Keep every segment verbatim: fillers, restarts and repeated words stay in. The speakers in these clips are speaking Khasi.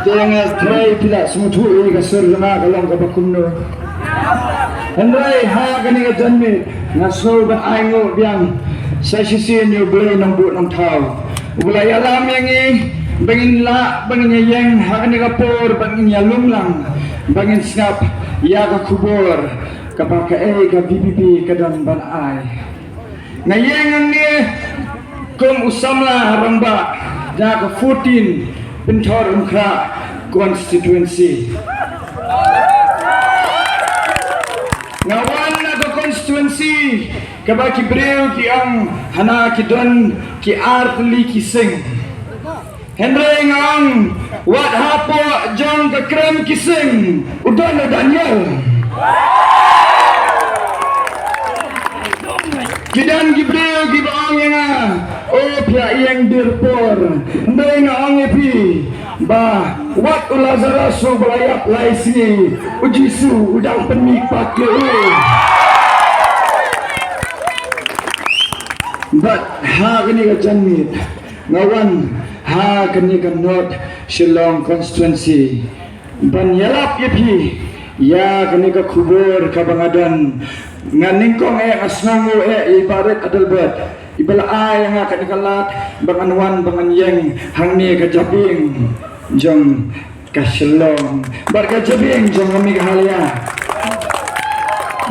Te nga trai phi la sngewthuh ïa ka sur jong nga ka long kaba kumno. Hynrei ha kane ka janmiet nga sngew ban ainguh biang sa shisien ïa U Blei Nongbuh Nongthaw uba la ïalam ïa ngi ba ngin lah ba ngin ïeng ha kane ka por ba ngin ïalum lang ba ngin sngap ïa ka khubor kaba kaei ka V P P ka don ban ai. Nga ïeng hangne kum u samla rangbah na ka fourteen Pynthor Umkhrah constituency. Nga wan na ka constituency kaba ki briew ki ong hana ki don ki ar tylli ki sing. Hynrei nga ong wat hapoh jong ka krem ki sing u don u Daniel. Ki don ki briew kiba ong ïa nga, o phi ïeng dir por. Hynrei nga ong ïa phi ba wat u Lazarus uba la ïap lai sngi, u Jisu u dang pynmih pat ïa u. Bad ha kane ka janmiet nga wan ha kane ka North Shillong constituency ban ïalap ïa phi ïa kane ka khubor kaba nga don. Nga nyngkong eh nga sngewnguh eh ïa i Bah Rit Adelbert iba la ai ïa nga kane ka lad ba ngan wan ba ngan ïeng hangne ka jabieng jong ka Shillong bad ka jabieng jong ka Meghalaya.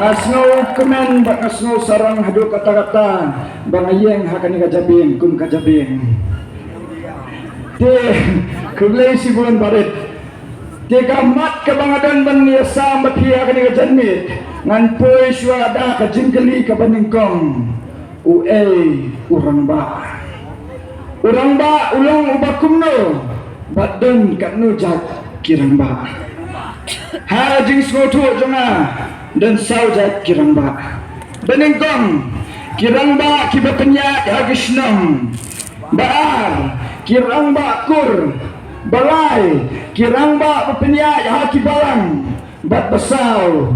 Nga sngewkmen bad nga sngewsarong haduh katta katta ba nga ïeng ha kane ka jabieng kum ka jabieng. Te khublei shibun Bah Rit. Te ka mat kaba nga don ban ïasam bad phi ha kane ka janmiet ngan poi shuwa da ka jingkylli kaba nyngkong. Uei u rangbah? U rangbah u long uba kumno bad don katno jait ki rangbah? Ha jingsngewthuh jong nga don saw jait ki rangbah. Ba nyngkong ki rangbah kiba pynïaid ha ki shnong. Ba ar ki rangbah kur. Ba lai ki rangbah ba pynïaid ha ki balang. Bad ba saw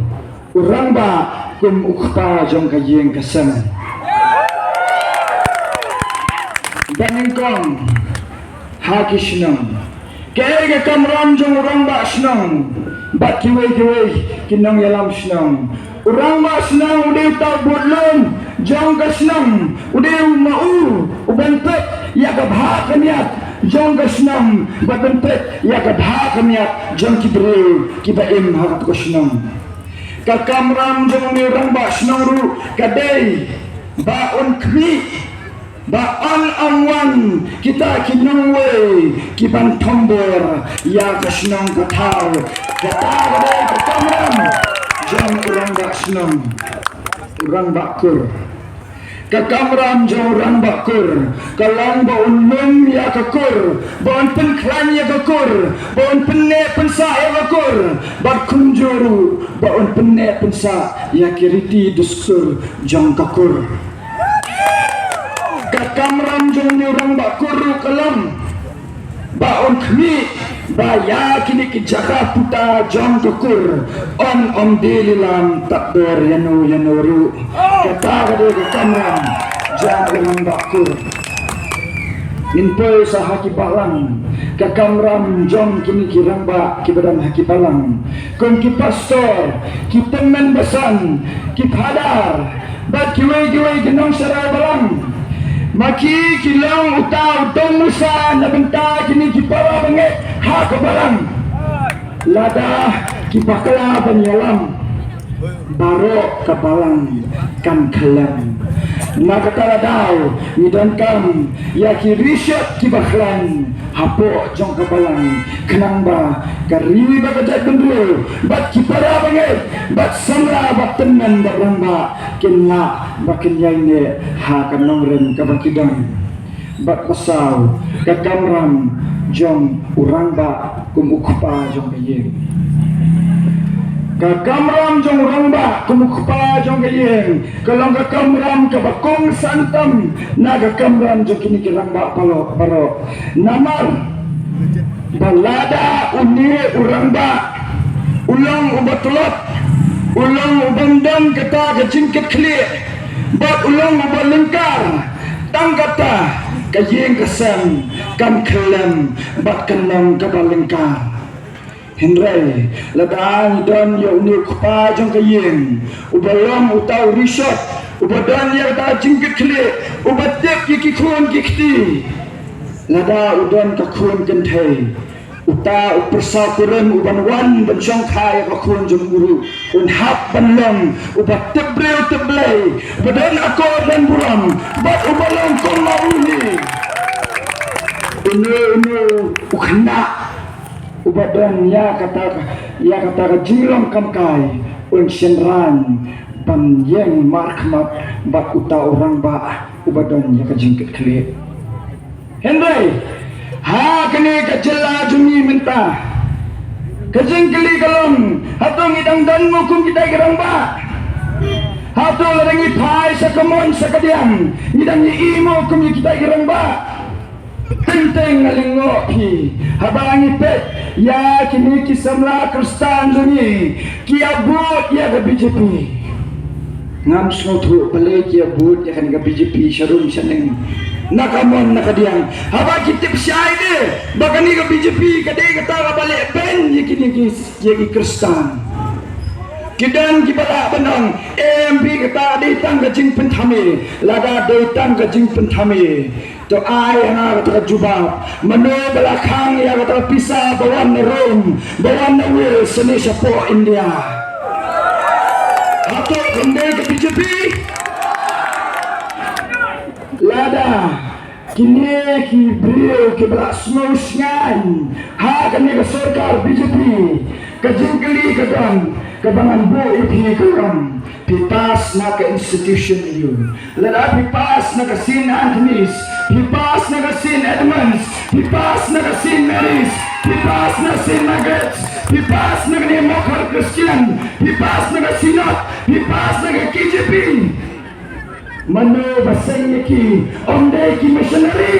u rangbah kum u kpa jong ka ïing ka sem. Ba nyngkong ha ki shnong. Kaei ka kamram jong u rangbah shnong bad kiwei kiwei ki nongïalam shnong? U rangbah shnong u dei uta u budlum jong ka shnong, u dei u ma u u ban peit ïa ka bha ka miat jong ka shnong bad ban peit ïa ka bha ka miat jong ki briew kiba im ha ka shnong. Ka kamram jong u rangbah shnong ruh ka dei ba un khmih ba un ym wan kita ki nongwei ki ban thombor ïa ka shnong ka thaw. Kata ka dei ka kamram jong u rangbah shnong, u rangbah kur. Ka kamram jong u rangbah kur ka long ba un lum ïa ka kur, ba un pynkhlaiñ ïa ka kur, ba un pynneh pynsah ïa ka kur, bad kumjuh ruh ba un pynneh pynsah ïa ki riti dustur jong ka kur. Ka kamram jong u rangbah kur ruh ka long ba un khmih ba ïa kine ki jaka puta jong ka kur un ym die lilam tad dor ïano ïano ruh. Kata ka dei ka kamram jong u rangbah kur. Ngin poi sa ha ki balang. Ka kamram jong kine ki rangbah kiba don ha ki balang kum ki pastor, ki tymmen basan, ki phadar bad kiwei kiwei ki nongsharai balang. Ma ki ki long uta u tong musa na bynta kine ki para bangeit ha ka balang. Lada ki bakla ban ïalam, baroh ka balang kan khyllem. Na kata ka daw ngi donkam ïa ki rishot kiba khlaiñ hapoh jong ka balang khnang ba ka ri bad ka jaitbynriew bad ki para bangeit bad samla bad tymmen bad rangbah kin lah ba kin ïaineh ha ka nongrim kaba ki don. Bad ba saw, ka kamram jong u rangbah kum u kpa jong ka ïing. Ka kamram jong u rangbah kum u kpa jong ka ïing ka long ka kamram kaba kongsan tam na ka kamram jong kine ki rangbah baroh. Namar ba lada une u rangbah u long uba tlot, u long uba ym don kata ka jingkitkhlieh bad u long uba lyngkar, tang kata ka ïing ka sem kan khyllem bad kan long kaba lyngkar. Hynrei lada ngi don ïa une u kpa jong ka ïing uba long uta u rishot, uba don ïa kata ka jingkitkhlieh, uba tip ïa ki khun ki kti, lada u don ka khun kynthei, uta u pyrsa kurim uban wan ban shongkha ïa ka khun jong u ruh, un hap ban long uba tip briew tip Blei, uba don akor don burom, bad uba long kum ma u hi. Uno uno u khynnah uba don ïa kata ka, ïa kata ka jinglong kam kai, un shynrang ban ïeng markhmat bad uta u rangbah uba don ïa ka jingkitkhlieh. Hynrei ha kane ka jylla jong ngi mynta, ka jingkylli ka long, hato ngi dang don mo kum kita ki rangbah? Hato lada ngi phai sha ka mon sha ka diang, ngi dang ïohi mo kum ïa kita ki rangbah? Teng teng nga lyngngoh phi, haba ngi peit ïa kine ki samla Khristan jong ngi ki ïa vote ïa ka B J P. Ngam sngewthuh balei ki ïa vote ïa kane ka B J P sharum shaneng, na ka mon na ka diang, haba ki tip shai de ba kane ka B J P ka dei kata kaba leh beiñ ïa kine ki, ïa ki Khristan. Ki don kiba lah ban ong, em, phi, kata dei tang ka jingpynthame. Lada dei tang ka jingpynthame, to ai ha nga kata ka jubab. Mano ba la khang ïa kata ka pisa ba wan na Rome, ba wan na Wales, shane shapoh India? Hato kam dei ka B J P? Lada kine ki briew kiba la sngewsngaiñ ha kane ka sorkar B J P, ka jingkylli ka don, kaba ngan buh ïa phi ka long, phi pass na ka institution aiu? Lada phi pass na ka Saint Anthony's, phi pass na ka Saint Edmund's, phi pass na ka Saint Mary's, phi pass na Saint Margaret's, phi pass na kane Mokhar Christian, phi pass na ka Synod, phi pass na ka K J P, mano ba seng ïa ki? Ym dei ki missionary?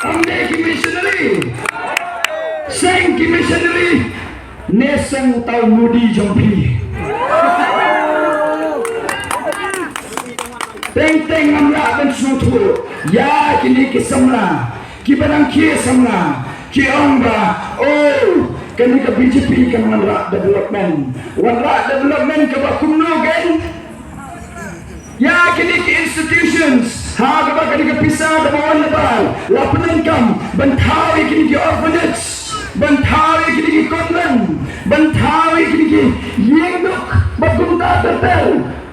Ym dei ki missionary? Seng ki missionary ne seng uta u Modi jong phi? Teng teng ngam lah ban sngewthuh ïa kine ki samla kiba nang khie samla, ki ong ba, oh, kane ka B J P kan wanrah development. Wanrah development kaba kumno kein? Ïa kine ki institutions, ha kaba kane ka pisa kaba wan nabar la pyndonkam ban thaw ïa kine ki orphanage, ban thaw ïa kine ki convent, ban thaw ïa kine ki ïing duk bad kumta ter ter.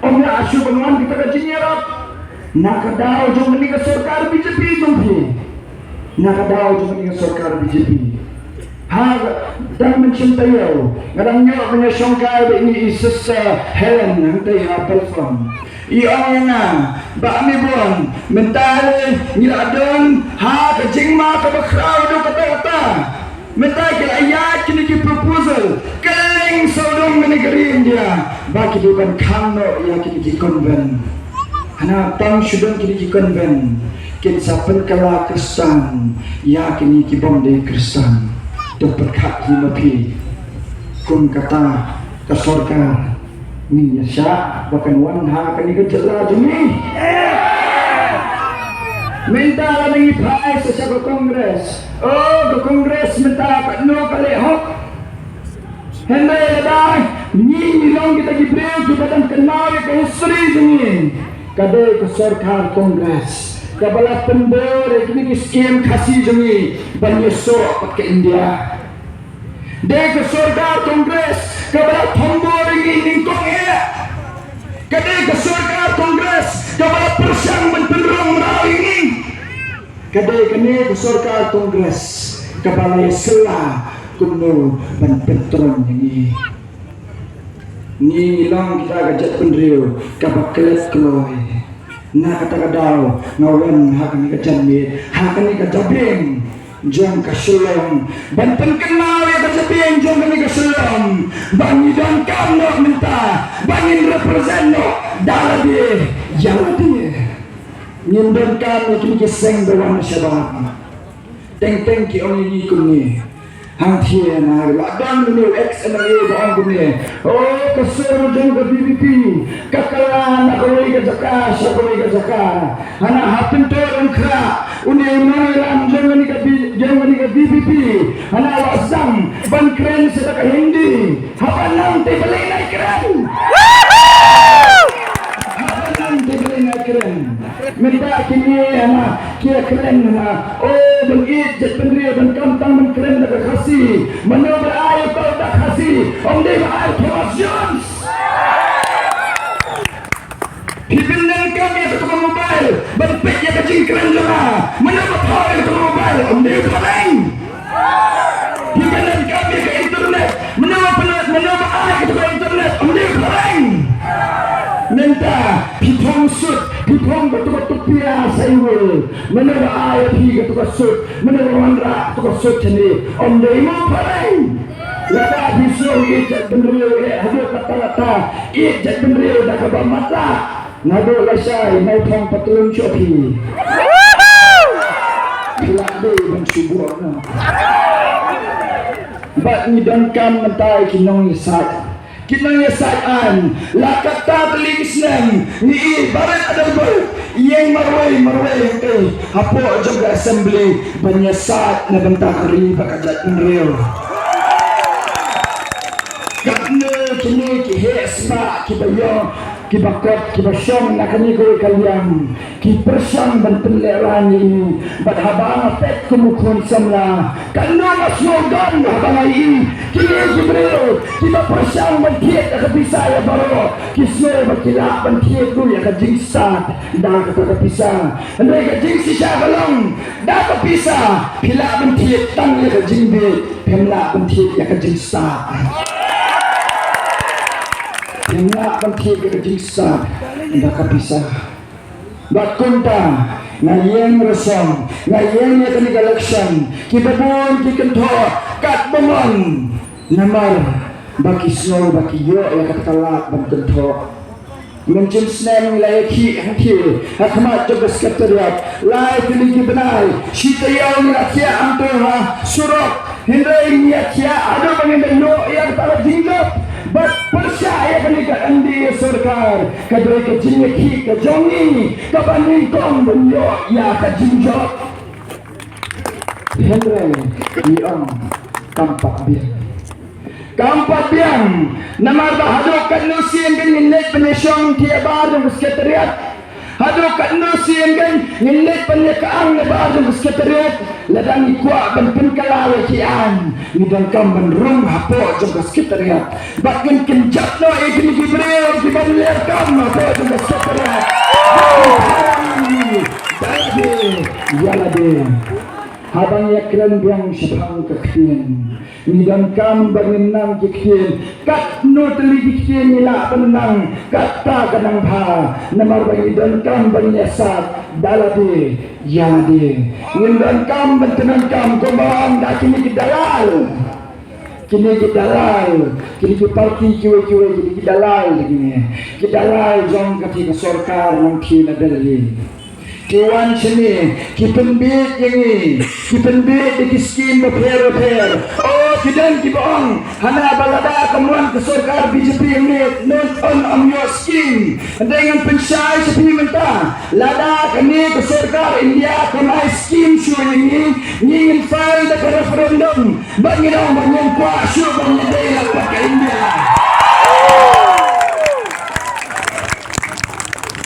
Ym lah shuh ban wan kita ka jingïarap na ka daw jong kane ka sorkar B J P jong phi. Na ka daw jong kane ka sorkar B J P. Ha, dang mynshwa taïew, nga dang ïoh ban ïashongkai bad ine i Sister Helen hangtei ha Belfast. I ong ïa nga ba, Ami Bon, mynta lei ngi la don ha ka jingma kaba khraw haduh katta katta. Mynta ki la ïaid kine ki proposal kylleng sawdong kane ka ri India ba ki dei ban khang noh ïa kine ki convent. Hana tang shu don kine ki convent, kin sa pynkylla Khristan ïa kine ki bym dei Khristan. To pyrkhat hi ma phi, kum kata ka sorkar ngin ïa shah ba kan wan ha kane ka jylla jong ngi. Mynta lada ngi phai sa sha ka Congress, oh, ka Congress mynta katno ka leh hok. Hynrei lada ngi, ngi long kita ki briew kiba dang kynmaw ïa ka history jong ngi, ka dei ka sorkar Congress kaba la pynbor ïa kine ki skim Khasi jong ngi ban ïasoh bad ka India. Dei ka sorkar Congress kaba la thombor ïa ngi nyngkong eh. Ka dei ka sorkar Congress kaba la pyrshang ban pynrung mraw ïa ngi. Ka dei kane ka sorkar Congress kaba la ïasylla kumno ban pyntrong ïa ngi. Ngi, ngi long kita ka jaitbynriew kaba klet kloi. Na kata ka daw nga wan ha kane ka janmiet, ha kane ka jabieng jong ka Shillong, ban pynkynmaw ïa ka jabieng jong kane ka Shillong ba ngi donkam noh mynta ba ngin represent noh da lade ïa lade. Ngim donkam ïa kine ki seng ba wan shabar. Teng teng ki ong ïa ngi kumne, Hangthie na la don une u ex M L A ba ong kumne, "O, ka sur jong ka V P P ka kylla na kawei ka jaka sha kawei ka jaka." Hana ha pyntur Umkhrah une u nongïalam jong kane ka V-, jong kane ka V P P, hana la sdang ban kren sa da ka Hindi. Haba nang te balei nai kren? Haba nang te balei nai kren? Mynta kine hana ki ïa kren hana, "O, ban ïeit jaitbynriew ban kam tang ban kren da ka Khasi." Mano ba ai u Khasi? Ym dei ba ai Thomas Jones. Phi pyndonkam ïa katu ka mobile ban peit ïa ka jingkren jong nga. Mano ba thaw ïa katu ka mobile? Ym dei u Phareng. Phi pyndonkam ïa ka internet. Mano ba pyndonkam, mano ba ai ïa katu ka internet? Ym dei u Phareng. Mynta phi phong suit, phi phong katu ka tupia saiwul. Mano ba ai ïa phi katu ka suit? Mano ba wanrah katu ka suit shane? Ym dei mo u Phareng. Lada phi sngew ïeit jaitbynriew, eh, haduh katta katta, ïeit jaitbynriew da kaba matlah. Naduh lashai, nai phong patlun shuh phi. Phi lah dei ban shu buh noh. Bad ngi donkam mynta ki nongïasaid. Ki nongïasaid aiñ, la katta tylli ki snem ngi ïohi barit adelbert ïeng marwei marwei hangtei hapoh jong ka assembly ban ïasaid na bynta ka ri bad ka jaitbynriew. Katno kine ki heh spah kiba ïoh, kiba kot, kiba shong na kane kawei ka liang, ki pyrshang ban pynlehraiñ ïa i. Bad haba nga peit kum u khun samla, katno nga sngewdon haba nga ïohi kine ki briew kiba pyrshang ban thied ïa ka pisa ïa baroh, ki sngew ba ki lah ban thied ruh ïa ka jingstad da kata ka pisa. Hynrei ka jingshisha ka long, da ka pisa phi lah ban thied tang ïa ka jingbieit, phim lah ban thied ïa ka jingstad. Phim lah ban thied ïa ka jingstad da ka pisa. Bad kumta, nga ïeng rasong, nga ïeng ïa kane ka election, kiba bun ki kynthoh katba mon, namar ba ki sngew ba ki ïoh ïa kata ka lad ban kynthoh. Mynshem snem ngi la ïakhih hangthie ha khmat jong ka secretariat. Lai tylli ki bnai, shi taïew ngi la thiah hangto ha surok. Hynrei ngi ïa thiah haduh ba ngin da ïoh ïa kata ka jingjop. Bad pyrshah ïa kane ka N D A sorkar, ka dei ka jingïakhih ka jong ngi kaba nyngkong ban ïoh ïa ka jingjop. Hynrei ngi ong kam pat biang. Kam pat biang, namar ba haduh katno sien kan ngin leit ban ïashong ki ïa bar jong ka secretariat. Haduh katno sien kan ngin leit ban ïa ka ang ïa bar jong ka secretariat. Lada ngi kwah ban pynkylla ïa ki aiñ, ngi donkam ban rung hapoh jong ka secretariat. Bad ngin kynjat noh ïa kine ki briew kiba ler kam hapoh jong ka secretariat. Da lade ïa lade. Haba ngi ïa kren biang shaphang ka ktien, ngi donkam ba ngin nang ki ktien. Katno tylli ki ktien ngi lah ban nang, kata ka nang bha. Namar ba ngi donkam ba ngin ïasaid da lade ïa lade. Ngim donkam ban pyndonkam kumba ong da kine ki dalal. Kine ki dalal, kine ki parti kiwei kiwei, kine ki dalal, kine ki dalal jong kata ka sorkar nongthied na Delhi. Ki wan shane, ki pynbieit ïa ngi, ki pynbieit da ki skim bapher bapher. Oh, ki don kiba ong, hana ba lada kam wan ka sorkar B J P ïa ngi, none ym ïoh skim. Hynrei ngan pynshai sha phi mynta, lada kane ka sorkar India kam ai skim shuh ïa ngi, ngi ngin file da ka referendum. Bad ngi ong ba ngim kwah shuh ba ngi dei la pat ka India.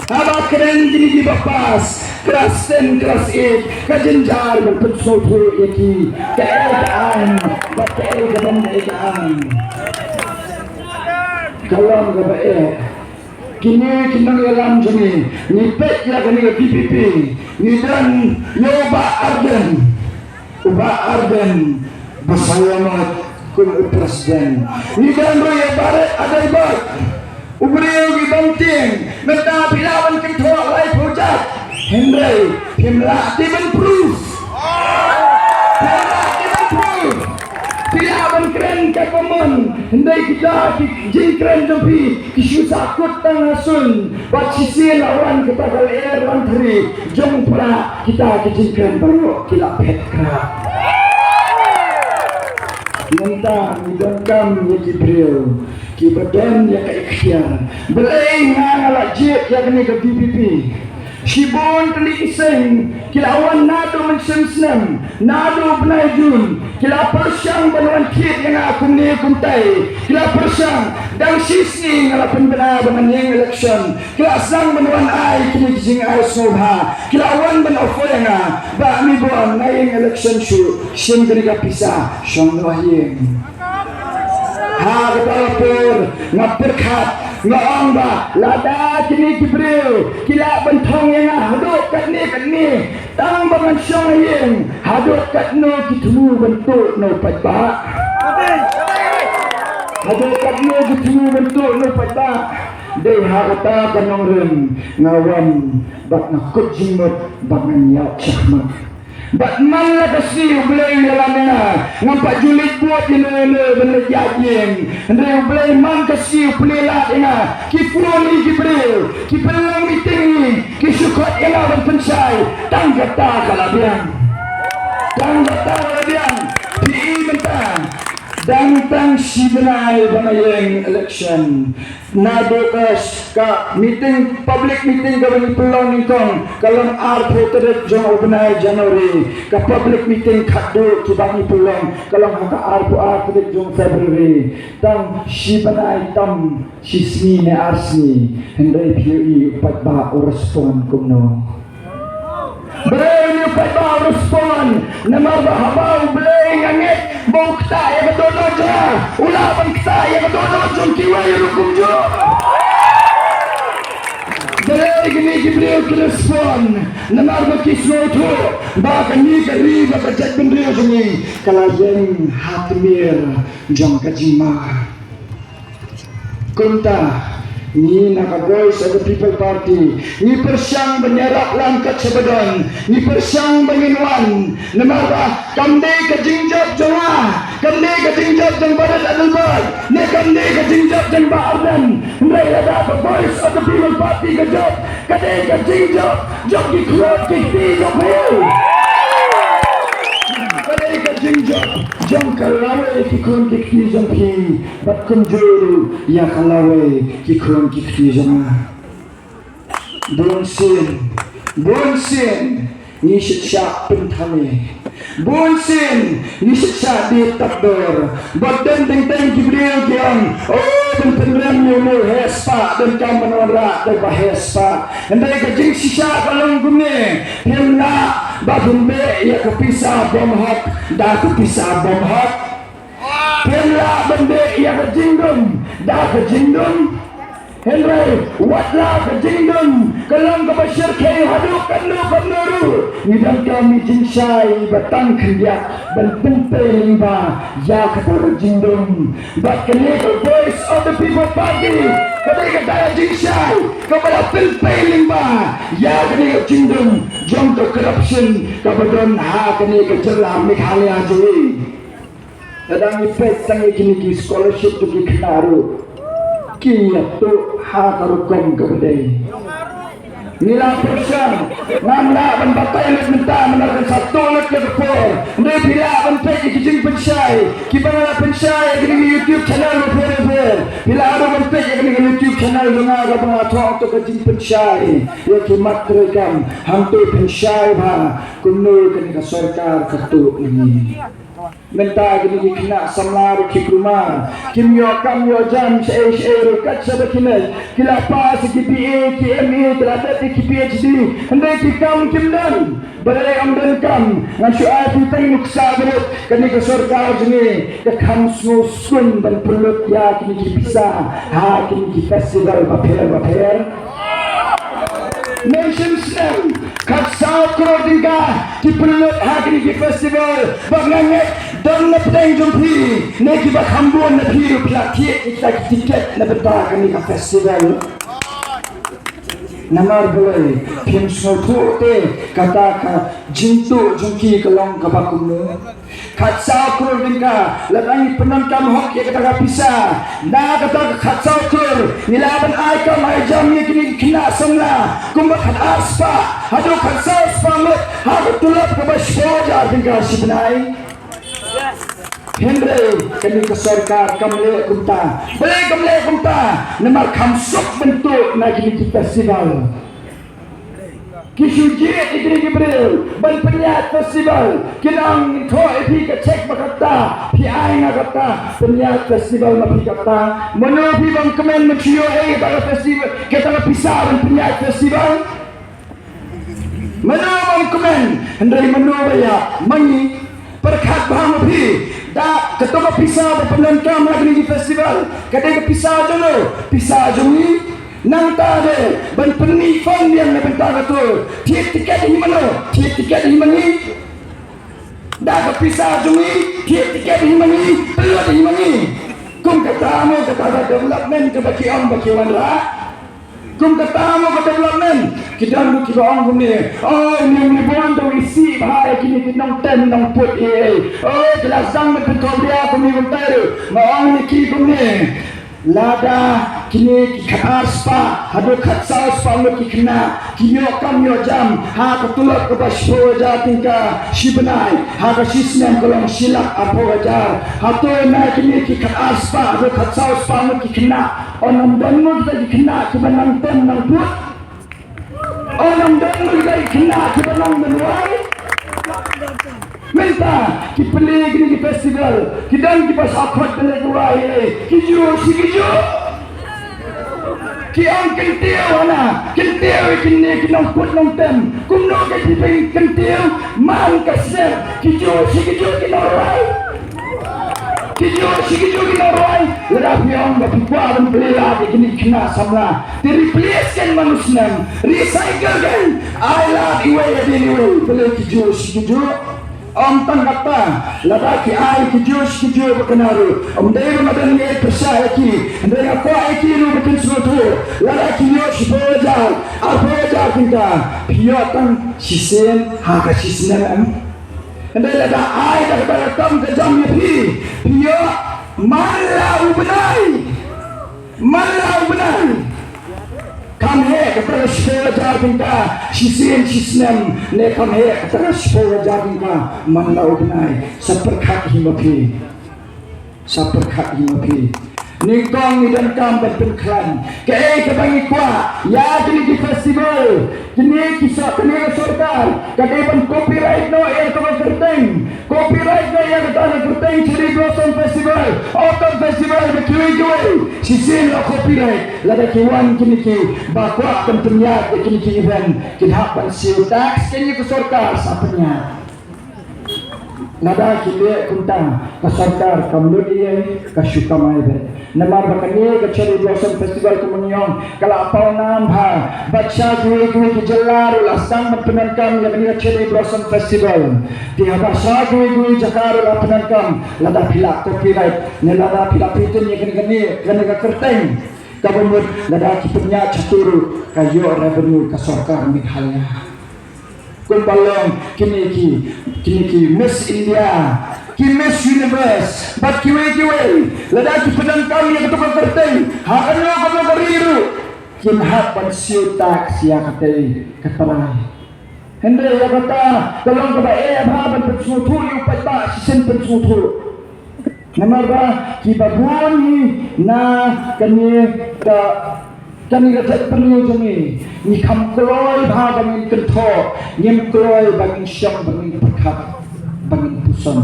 Haba kren kine kiba pass class ten, class eight, ka jynjar ban pynsngewthuh ïa ki kaei ka aiñ bad kaei ka bym dei ka aiñ. Ka long kaba eh. Kine ki nongïalam jong ngi, ngi peit ïa kane ka V P P, ngi don ïa u Bah Ardent. U Bah Ardent ba sa ïamat kum u president. Ngi don ruh ïa Bah Adelbert, u briew ki bym tieng. Mynta phi lah ban kynthoh laiphew jait, hynrei phim lah te ban proof. Phim lah te ban proof. Phi lah ban kren katba mon, hynrei kita ki jingkren jong phi ki shu sahkut tang ha suiñ. Bad shisien la wan kata ka lyer langthari jong u Prah, kita ki jingkren baroh ki la phet krah. Mynta ngi donkam ïa ki briew kiba don ïa ka iktiar. Balei nga nga la jied ïa kane ka VPP? Shibun tylli ki seng ki la wan naduh mynshem snem, naduh bnai Jun, ki la pyrshang ban wan thied ïa nga kumne kumtai. Ki la pyrshang, dang shisngi nga la pynbna ba ngan ïeng election. Ki la sdang ban wan ai kine ki jingai sngewbha. Ki la wan ban offer ïa nga ba, "Me Bon, nga ïeng election shuh, shim kane ka pisa, shong noh ha ïing." Ha kata ka por nga pyrkhat, nga ong ba lada kine ki briew ki lah ban thong ïa nga haduh katne katne, tang ba ngan shong ha ïing, haduh katno ki thmu ban tuh na u paidbah? Haduh katno ki thmu ban tuh na u paidbah? Dei ha kata ka nongrim nga wan bad nga kut jingmut bad ngan ïaid shakhmat. Bad man la ka sngi U Blei u ïalam ïa nga, ngam pat ju leit bud ïa no ïa no ban leit ïaid ïing. Hynrei U Blei man ka sngi u plie lad ïa nga. Ki phone ïa ki briew, ki pynlong meeting ïa ngi, ki shu khot ïa nga ban pynshai. Tang kata ka la biang. Tang kata ka la biang. Phi i mynta, dang tang shi bnai ba nga ïeng election. Naduh ka, ka meeting, public meeting kaba ngi pynlong nyngkong ka long arphew tarik jong u bnai January. Ka public meeting khatduh kiba ngi pynlong ka long ha ka arphew ar tarik jong February. Tang shi bnai tam shi sngi ne ar sngi. Hynrei phi ïohi u paidbah u respond kumno? Balei une u paidbah u respond? Namar ba haba U Blei nga ngeit ba u ktah ïa ka dohnud jong nga, u lah ban ktah ïa ka dohnud jong kiwei ruh kumjuh. Balei kine ki briew ki respond? Namar ba ki sngewthuh ba kane ka ri bad ka jaitbynriew jong ngi ka la ïeng ha tmier jong ka jingma. Kumta, ngi na ka Voice of the People Party, ngi pyrshang ban ïarap lang kat shaba don, ngi pyrshang ba ngin wan, namar ba kam dei ka jingjop jong nga, kam dei ka jingjop jong Bah Ardent Adelbert, ne kam dei ka jingjop jong Bah Ardent. Hynrei lada ka Voice of the People Party ka jop, ka dei ka jingjop jong ki khun ki kti jong phi. Ka dei ka jingjop jong ka lawei ki khun ki kti jong phi. Bad kumjuh ruh ïa ka lawei ki khun ki kti jong nga. Bun sien, bun sien ngi shait shah pynthame. Bun sien ngi shait shah die tap dor. Bad don teng teng ki briew ki ong, "Oh, ban pynrem ïa uno u heh spah, donkam ban wanrah da uba heh spah." Hynrei ka jingshisha ka long kumne, phim lah ba phin beh ïa ka pisa bym hok da ka pisa bym hok. Phim lah ban beh ïa ka jingdum da ka jingdum. Hynrei wat la ka jingdum ka long kaba shyrkhei haduh katno katno ruh, ngi donkam ïa ka jingshai ba tang khyndiat ban pynpei lyngba ïa kata ka jingdum. Bad kane ka Voice of the People Party ka dei kata ka jingshai kaba la pynpei lyngba ïa kane ka jingdum jong ka corruption kaba don ha kane ka jylla Meghalaya jong ngi. Lada ngi peit tang ïa kine ki scholarship jong ki khynnah ruh, ki ïathuh ha ka rukom kaba dei. Ngi la pyrshang, ngam lah ban batai lut mynta namar kan sa tuh lut ka por. Hynrei phi lah ban peit ïa ki jingpynshai kiba nga la pynshai ha kine ki YouTube channel bapher bapher. Phi lah ruh ban peit ïa kine ki YouTube channel jong nga kaba nga thoh to ka jingpynshai ïa ki mat treikam, hangto pynshai bha kumno kane ka sorkar ka tuh ïa ngi. Mynta kine ki khynnah samla ruh ki kulmar, kim ïoh kam ïoh jam shaei shaei ruh kat shaba ki leit. Ki la pass ïa ki B A, ki M A, ki la dep ïa ki P H D, hynrei ki kam kim don. Balei ym don kam? Ngan shu ai phi tang nuksa baroh, kane ka sorkar jong ngi ka kham sngewskun ban pynlut ïa kine ki pisa ha kine ki festival bapher bapher. Mynshem snem khatsaw klur tyngka ki pynlut ha kine ki festival. Bad nga ngeit don na pdeng jong phi ne kiba kham bun na phi ruh phi la thied ïa kita ki tiket na bynta kane ka festival. Namar balei? Phim sngewthuh te kata ka jingtuh jong ki ka long kaba kumno? Khatsaw klur tyngka, lada ngi pyndonkam hok ïa kata ka pisa, na kata ka khatsaw klur ngi lah ban ai kam ai jam ïa kine ki khynnah samla kumba khatar spah haduh khatsaw spah ngut ha ka tulop kaba shiphew hajar tyngka shi bnai. Hynrei kane ka sorkar kam leh kumta. Balei kam leh kumta? Namar kam suk ban tuh na kine ki festival. Ki shu jied ïa kine ki briew ban pynïaid festival. Kin ong, thoh ïa phi ka cheque ba kata, phi ai nga kata, pynïaid festival ma phi kata. Mano phi bym kmen, ma phi ïoh ei kata ka festival, kata ka pisa ban pynïaid festival? Mano bym kmen? Hynrei mano ba ïap? Ma ngi. Pyrkhat bha ma phi. Da kato ka pisa ba pyndonkam ha kine ki festival, ka dei ka pisa jong no? Pisa jong ngi. Nangta de ban pynmih fund biang na bynta kato. Thied tiket hi mano? Thied tiket hi ma ngi. Da ka pisa jong ngi, thied tiket hi ma ngi, pynlut hi ma ngi. Kum kata mo, kata ka development kaba ki ong ba ki wanrah. Kum kata mo ka development. Ki don ruh kiba ong kumne, oh, uni u Liborn u isih bha ïa kine ki nongtem nongput, eh, eh. Oh, ki la sdang ban pynkhawbria kumne kumta ruh. Nga ong ïa ki kumne, lada kine ki khatar spah haduh khatsaw spah ngut ki khynnah ki ïoh kam ïoh jam ha ka tulop kaba shiphew hajar tyngka shi bnai, ha ka shi snem ka long shi lak arphew hajar. Hato na kine ki khatar spah haduh khatsaw spah ngut ki khynnah, yn ym don mo kita ki khynnah kiba nang tem nang put? Yn ym don mo kita ki khynnah kiba nang ban wai? Mynta ki plie kine ki festival, ki don kiba sa khot ban leit wai, eh, ki juh shi ki juh. Ki ong kyntiew hana, kyntiew ïa kine ki nongput nongtem. Kumno ka jingpyni kyntiew? Man ka snem ki juh shi ki juh ki nongrwai. Ki juh shi ki juh ki nongrwai. Lada phi ong ba phi kwah ban plie lad ïa kine ki khynnah samla, te replace kein man u snem, recycle kein. Ai lad iwei hadien iwei, balei ki juh shi ki juh? Ym tang kata, lada ki ai ki juh shi ki juh ba kane ruh, ym dei ba nga don ei pyrshah ïa ki, hynrei nga kwah ïa ki ruh ba kin sngewthuh. Lada ki ïoh shiphew hajar, arphew hajar tyngka, phi ïoh tang shisien ha ka shi snem em? Hynrei lada ai da kata ka kam ka jam ïa phi, phi ïoh man la u bnai. Man la u bnai. Kam heh kata ka shiphew hajar tyngka shisien shi snem, ne kam heh kata ka shiphew hajar tyngka man la u bnai. Sa pyrkhat hi ma phi. Sa pyrkhat hi ma phi. Nyngkong ngi donkam ban pynkhlaiñ. Kaei kaba ngi kwah ïa kine ki festival? Kine ki sa-, kane ka sorkar ka dei ban copyright noh ïa kata ka kyrteng. Copyright noh ïa kata ka kyrteng Cherry Blossom Festival, Autumn Festival, bad kiwei kiwei. Shisien la copyright. Lada ki wan kine kiba kwah ban pynïaid ïa kine ki event, kin hap ban siew tax kein ïa ka sorkar, sa pynïaid. Lada ki leh kumta, ka sorkar kam lut ei, ka shu kamai beit. Namar ba kane ka Cherry Blossom Festival, kumba ngi ong, ka la paw nam bha. Bad sha kiwei kiwei ki jylla ruh la sdang ban pyndonkam ïa kane ka Cherry Blossom Festival. Te haba sha kiwei kiwei jaka ruh la pyndonkam, lada phi la copyright ne lada phi la patent ïa kane, kane, kane ka kyrteng, kaba mut lada ki pynïaid shato ruh, ka ïoh revenue ka sorkar Meghalaya. Kumba long kine ki, kine ki Miss India, ki Miss Universe, bad kiwei kiwei, lada ki pyndonkam ïa kato ka kyrteng ha kano kano ka ri ruh, kin hap ban siew tax ïa katei ka trai. Hynrei ïa kata ka long kaba eh bha ban pynsngewthuh ïa u paidbah shisien pynsngewthuh. Namar ba kiba bun hi na kane ka, kane ka jaitbynriew jong ngi, ngi kham kloi bha ba ngin kynthoh, ngim kloi ba ngin shong, ba ngin pyrkhat, ba ngin puson.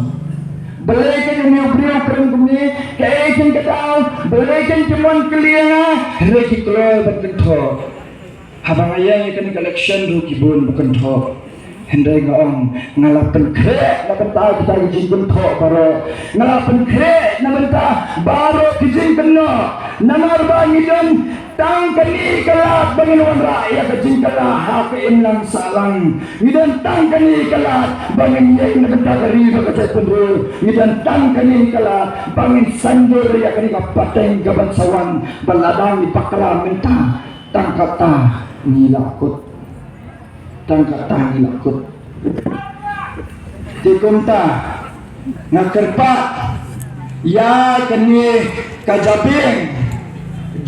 Balei kein une u briew u kren kumne, kaei kein ka daw, balei kein ki mon kylliang, hynrei ki kloi ban kynthoh. Haba nga ïeng ïa kane ka election ruh ki bun ba kynthoh. Hynrei nga ong, nga la pynkhreh na bynta kita ki jingkynthoh baroh. Nga la pynkhreh na bynta baroh ki jingkynnoh. Namar ba ngi don tang kane ka lad ba ngin wanrah ïa ka jingkylla ha ka imlang sahlang. Ngi don tang kane ka lad ba ngin ïeng na bynta ka ri bad ka jaitbynriew. Ngi don tang kane ka lad ba ngin saiñdur ïa kane ka pateng kaban sa wan. Bad lada ngi bakla mynta, tang kata ngi la kut. Tang kata ngi la kut. Te kumta nga kyrpad ïa kane ka jabieng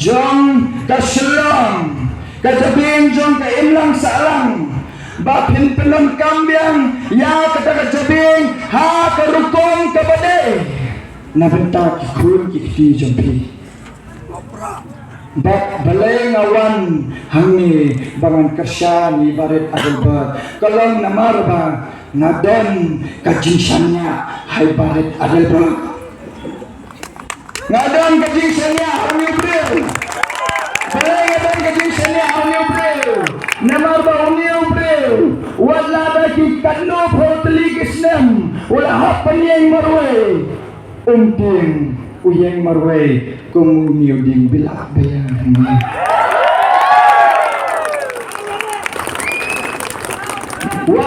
jong ka Shillong, ka jabieng jong ka imlang sahlang, ba phin pyndonkam biang ïa kata ka jabieng ha ka rukom kaba dei. na bynta ki khun ki kti jong phi. Bad balei nga wan hangne ba ngan kyrshan ïa i Barit Adelbert, ka long namar ba nga don ka jingshaniah ha i Barit Adelbert. Nga don ka jingshaniah ha une u briew. Balei nga don ka jingshaniah ha une u briew? Namar ba une u briew, wat la da ki katno phew tylli ki snem u la hap ban ïeng marwei, um tieng u ïeng marwei kum une u dieng bilah biang.